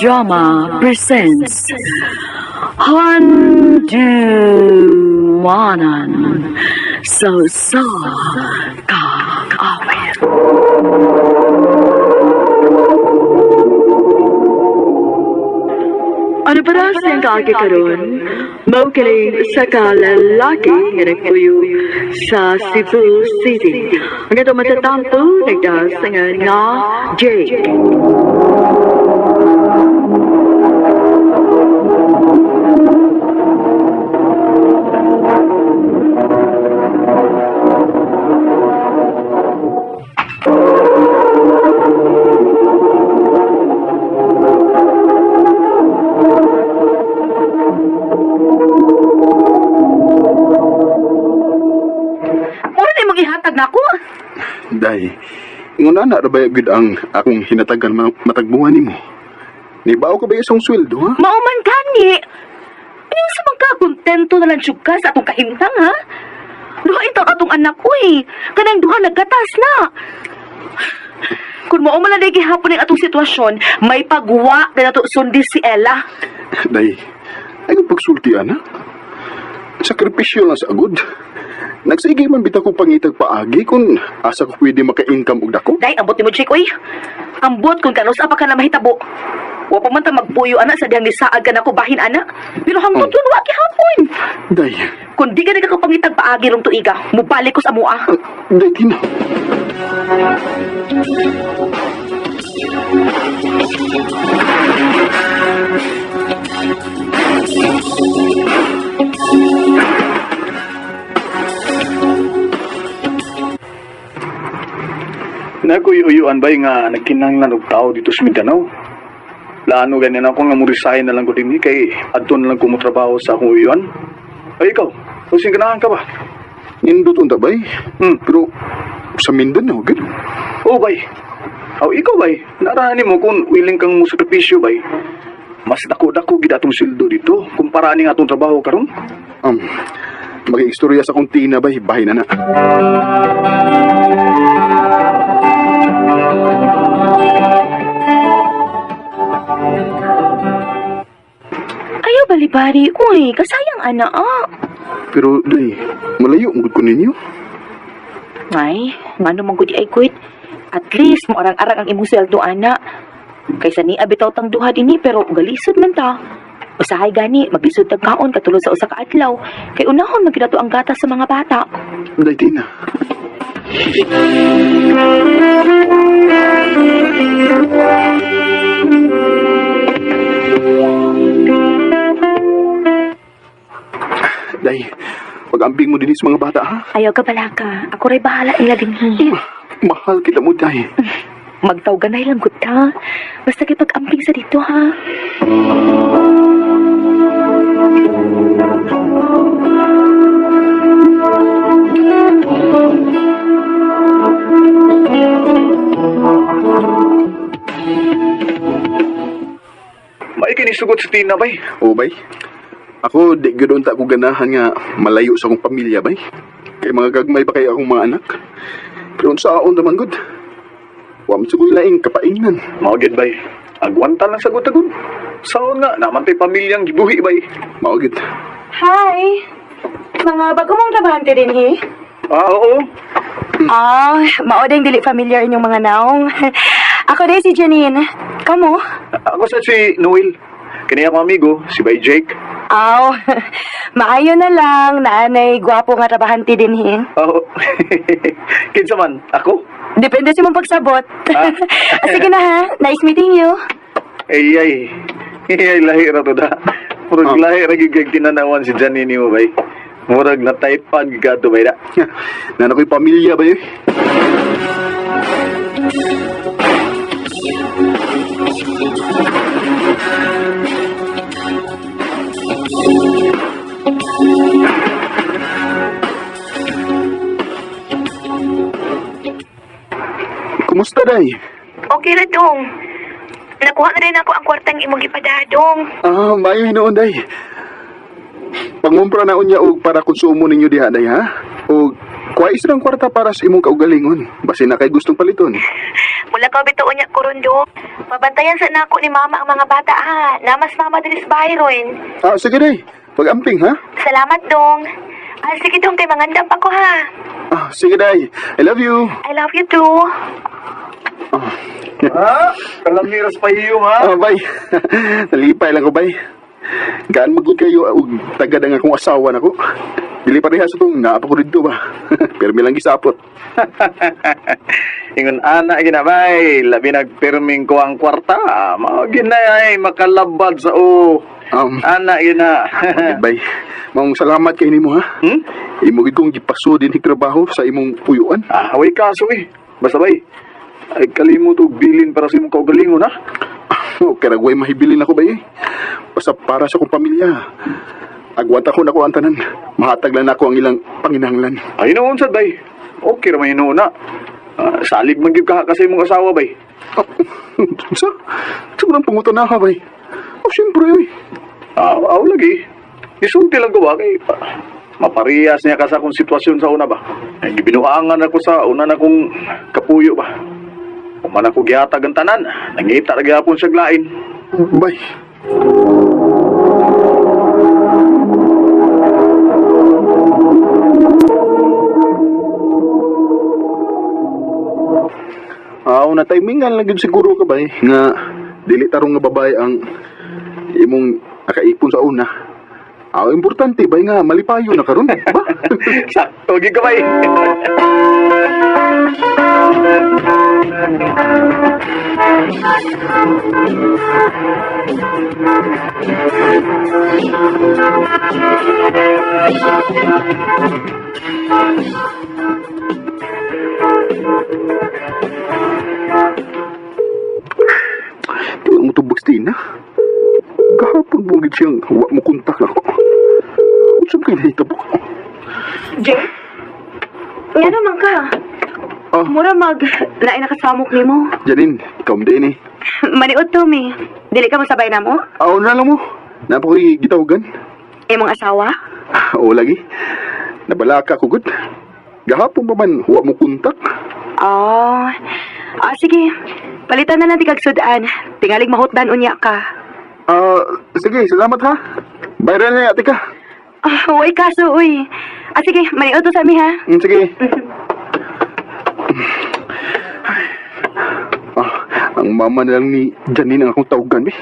Drama presents Handumanan sa Usa Ka Awit. Ano para siyang kaagi karon? Mao kining usa ka lalaki nga nagpuyo sa Cebu City. Ang atong matatampo nagdaas nga nga Jake. Mura na imong ihatag nako. Day, ingon na ra ba gyud ang akong hinatagan matagbuhan nimo? Nibaw ka ba isang sweldo, ha? Mao man gani. Ano sa mga kontento na lang jud ka sa atong kahimtang, ha? Duha intaw atong anak ko eh. Kanang duha nagkatas na. Kung mao man lang gihapon ang atong sitwasyon, may pagwa na nato sundi si Ella. Day, ay kung pagsulti, ana. Sakripisyo lang sa agod. Nagsige man bitaw ko pangitag paagi kung asa ko pwede maka-income og dako. Day, ambot nimo Jake, oy. Ambot kung kanus pa ka na mahitabo. Wa pa man ta magpuyo ana sa dihang nisaag ka nako bahin ana. Pero hangtod ron wa gihapon. Day, Kung di ka nagkakapangitag paagi rong tuiga, mubalik ko sa mua. Day Tina. Naguyuyuan ba nga nagkinahanglan og tao dito sa Mindanao? Plano ganyan ako nga murisahin na lang ko dinhi kay adto na lang ko motrabaho sa akong uyuan. Ay ikaw, kung ganahan ka ba? Nindot unta bay. Pero sa Mindanao gud. Oo bay. Aw ikaw bay, narahan nimo kung willing kang mo sakripisyo bay. Mas dako-dako gid atong sweldo dito kumpara ning atong trabaho karon. Makiistorya sa akong Tina bay, bahin na na. Ayaw balibari, uy, kasayang ana ah. Pero day, malayo gud ko ninyo. Ay, ngano man gud ay kuit. At least mo arang-arang ang imong sweldo ana. Kaysa ni abitaw tang duha dinhi pero galisod man ta. Usahay gani maglisod tag kaon katulad sa usa ka adlaw kay unahon man gyud ato ang gatas sa mga bata. Day Tina. Day, pag-ambing mo din sa mga bata, ha? Ayaw ka balaka. Ako ray bahala nila dinhi. Mahal kita mo, Day. Magtaw ganay lang gud ta. Basta kay pag-amping sa dito ha. Maikinisugot si Tina bay. Oo, bay. Ako, di gyud unta ko ganahan nga malayo sa akong pamilya, bay. Kay mga gagmay pa kay akong mga anak. Pero unsaon naman gud. Wa man sa ko'y laing kapaingnan. Mao gid bay. Agwanta lang sa gutagod. Saon nga naman tay pamilyang gibuhi bay. Mao gyud. Hi! Mga bago mong trabahante din, he? Ah, oo. Ah, mao ding dili familiar inyong mga naong. Ako din si Janine. Kamo? Ako sa si Noel. Kini akong amigo, si Bay Jake. Aw, maayo na lang naanay gwapo nga trabahante din, he. Oo. Kinsa man, ako? Depende sa imong pagsabot. Ah. Sige na ha, nice meeting you. Ay, ay. Ay, lahi ra to da. Murag Ah. lahi ra gyud kay tinanawan si Janine nimo bay. Murag na typean gyud kadto bay da. Nana ko'y pamilya ba eh? Kumusta, Day? Okay ra dong. Nakuha na rin ako ang kwartang imong gipadadong. Ah, maayo hinuon, Day. Pangumpra na unya og para konsumo ninyo diha, Day, ha? Og kuha isang kwarta para sa imong kaugalingon. Basin na kay gustong paliton. Mula ka bituon niya kuron dong. Mabantayan sa nako ni mama ang mga bata ha. Namas mama diri sa bahay ron. Ah, sige day. Pag-amping ha. Salamat dong. Ah, sige dong kay mangandam pa ko ha. Ah, sige day. I love you. I love you too. Ha? Kalamiras pa iyo, ha? Ah, bay. Nalipay lang ko, bay. Gaan magud kayo og tagad ang akong asawa nako. Dili pareha sa tong naa pa ko didto ba. Pero may lang gisapot. Ingon ana ginabay, labi nagpirming ko ang kwarta. Mao ginay ay makalabad sa o. Ana gina. Bay, maong salamat kay nimo ha. Hmm? Imo gid kong gipaso din trabaho sa imong puyuan. Ah, way kaso eh. Basta bay. Ay kalimot og bilin para sa imong kaugalingon ha. Oh, karagway mahibilin ako bay. Eh. Basta para sa akong pamilya. Agwanta ko nako ang tanan. Mahatag lang nako ang ilang panginahanglan. Ay noon sad bay. Okay ra man hinuon na. Ah, salig man gyud ka kasi imong asawa bay. Oh, sa? Sa unang pangutan na ka bay. Oh, siyempre eh. Ah, aw lagi. Isulti lang ko ba kay maparehas niya ka sa akong sitwasyon sa una ba. Ay gibinuangan ako sa una na kong kapuyo ba. Human ako gihatag ang tanan, nangita ra gyapon siya lain. Bay. Aw, na timingan lang gyud siguro ka bay nga dili tarong nga babae ang imong nakaipon sa una. Aw, importante bay nga malipayo na karon ba? Sakto gyud ka bay. Di mo tubag sa tina. Gahapon mo gid siyang wa mo kontak nako. Unsa man kay nahitabo? Jay? Nga naman ka. Ah. Mura mag, lain nakasamok nimo. Janine, ikaw mo din eh. Maniod to mi. Dili ka masabay na mo? Aw na lang mo. Napakoy gitawagan. Imong asawa? Oo lagi. Nabalaka ko gud. Gahapon pa man wa mo kontak. Oh. Ah, sige. Palitan na lang ti kag sudan. Tingalig mahutdan unya ka. Ah, sige, salamat ha. Bayran na ate ka. Ah, uy, kaso, uy. Ah, sige, maniod to sa mi, ha? Sige. Ah, ang mama na lang ni Janine ang akong tawagan, eh.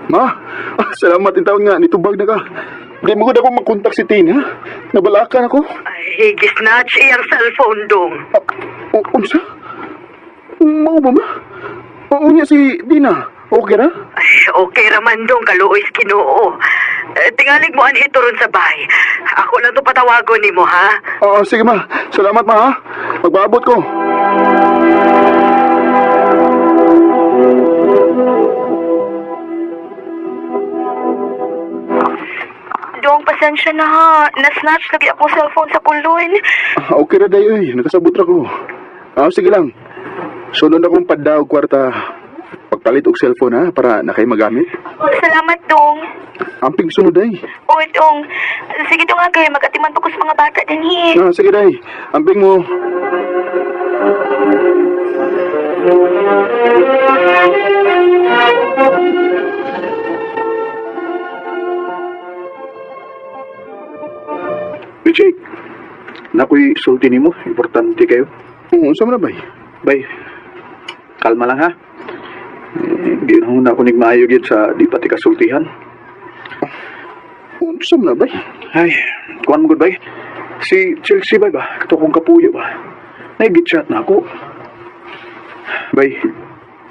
Ma, ah, salamat in taon nga, nitubag na ka. Di mo gud ako makontak si Tina. Nabalakan ako. Ay, gisnatch iyang cellphone dong. Ah, unsa? Mao ba ma? Oo niya si Tina. Okay ra? Ay, okay raman dong, kaluoy sa Ginoo. Eh, tingalig mo anhi ron sa bahay. Ako lang to patawagon nimo ha. Oo, sige ma. Salamat ma ha. Magpaabot ko. Dong, pasensya na ha. Nasnatch lagi akong cellphone sa kulon. Ah, okay ra dayo eh. Nakasabot ra ko. Ah, sige lang. Sunod akong paddaw kwarta. Pagpalit og cellphone ha para na kay magamit. Salamat, Dong. Amping sunod ay. Uy, Dong. Sige, Dong, ha, kay magatiman pa ko sa mga bata din, he. Ah, sige day. Amping mo. Jake, nakoy sulti nimo, importante kayo. Oo, unsa man na bay? Bay, kalma lang ha. Eh, di na ako nigmaayo gyud sa di pa ti kasultihan. Unsa man na bay? Ay, kuan mo gud bay. Si Chelsea bay ba? Kato kong kapuyo ba? Naigit-chat na ako. Bay,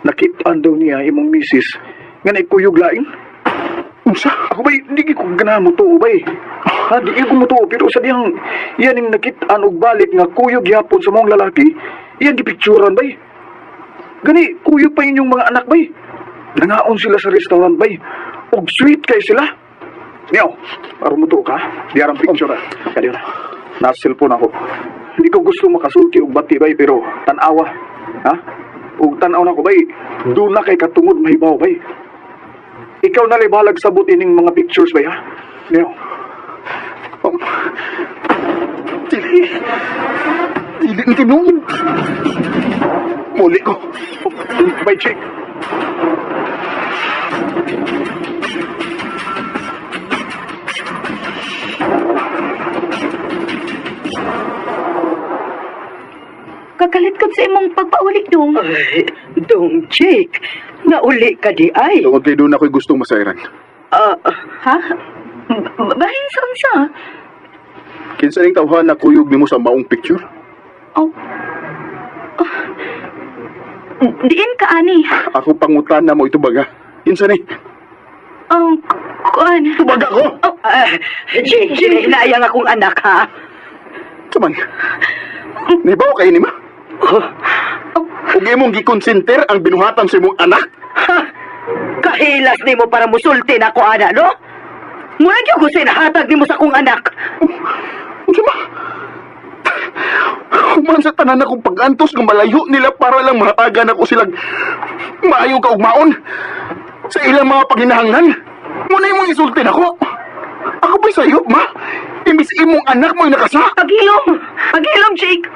nakitaan daw niya imong misis nga naikuyog lain. Unsa? Ako bay, hindi ko ganahan mo tuo bay. Ha, di ko mo tuo, pero sa diyang iyan yung nakitaan og balik nga kuyog yapon sa mong lalaki, iyan gipicturan bay. Gani, kuyog pa inyong mga anak bay. Nangaon sila sa restaurant bay. Og sweet kay sila. Niyaw, aron mo tuo ka. Di arang picture ah. Kadiyo na. Nasa cellphone ako. Hindi ko gusto makasulti og bati bay, pero tanawa. Ha? Og tanaw na ko bay, doon na kay katungod mahibaw bay. Ikaw na lay bahalag sabot ining mga pictures bay ha. Niyaw. Lagi. Dili ni tinuod. Muli ko. Bye, Jake. Kakalit kod sa imong pagpaulik dong. Ay, dong Jake, nauli ka di ay. Tungod kay doon ako'y gustong masairan. Ah, Ha? Bahin sa unsa? Kinsa ning tawhan na kuyog nimo sa maong picture? Oh. Oh. Diin ka ani. Ako pangutan na mo ito baga. Kinsa ni? Ang kuan. Tubaga ko. ah, Jake, Jake, hinayang akong anak ha. Saman. Nibaw kay ni ma. Oh, Ug imong gikonsenter ang binuhatan sa imong anak. ha, kahilas nimo para musulti na ako ana, no? Murag yung gusto nahatag nimo sa akong anak. Unsa ma? Human sa tanan akong pag-antos nga malayo nila para lang mahatagan ako silang maayo kaugmaon sa ilang mga paghinahanglan. Muna imong isulti nako. Ako ba'y sayop, ma? Imbis imong anak mo'y nakasa. Paghilom! Paghilom, Jake!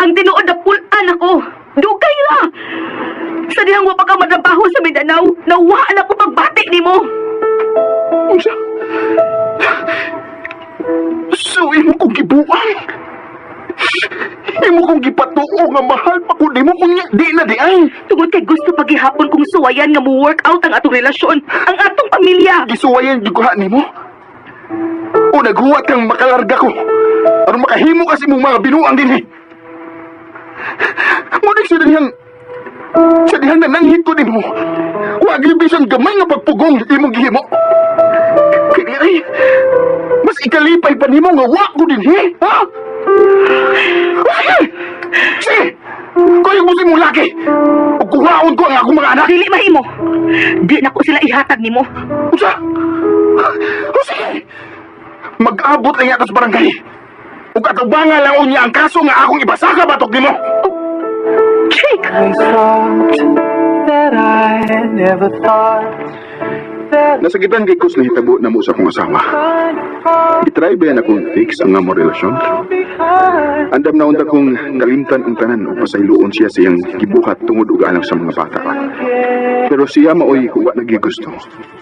Ang tinuod na pulaan ako. Dugay ra! Sa dihang wa pa ka matrabaho sa Mindanao, nawaan ako pagbati nimo. Unsa? So, imo kong gibuang. Imo kong gipatuo nga mahal pa ko nimo kung di na di ay. Tungod kay gusto paghihapon kong suwayan nga mo work out ang atong relasyon, ang atong pamilya. Gisuwayan gyud ko ha nimo. O naghuwat kang makalarga ko. Aron makahimo kasi imong mga binuang dinhi. Mo sa dihang nananghit ko nimo. Wa gyud bisan gamay nga pagpugong imong gihimo. Kaya ay mas ikalipay pa nimo nga wa ko dinhi, ha? Laki! Sige! Kuya mo si imong laki! Ug kuhaon ko ang akong mga anak! Dili mahimo. Di na ko sila ihatag nimo. Usa! O sige! Mag-abot lang yata sa barangay. Ug atubanga lang unya ang kaso nga akong ibasaka batok nimo. Jake! That I never thought that Nasagitan kay Kus nahitabo na mo sa akong asawa. I'd fall Itry ba yan akong fix ang among relasyon? behind. Andam na unta kong kalimtan ang tanan o pasayloon siya sa iyang gibuhat tungod ug alang sa mga bata. Pero siya maoy wa nagigusto.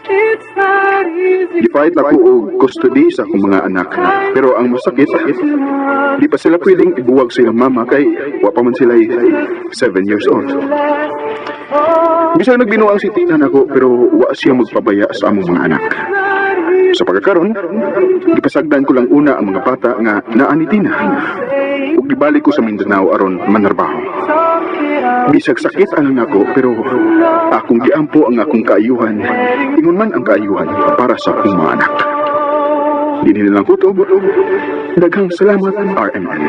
It's not easy Gifight ako og custody sa akong mga anak. Pero ang masakit, di pa sila pwedeng ibuwag sa ilang mama kay wa pa man sila 7 years old. Bisan nagbinuang si Tina nako pero wa siya magpabaya sa among mga anak. Sa pagkakaron, gipasagdan ko lang una ang mga bata nga naa ni Tina. Ug gibalik ko sa Mindanao aron manarbaho. Bisag sakit ang nako pero akong giampo ang akong kaayuhan. Ingon man ang kaayuhan para sa akong mga anak. Dinhi na lang kutob. Daghang salamat, RMN.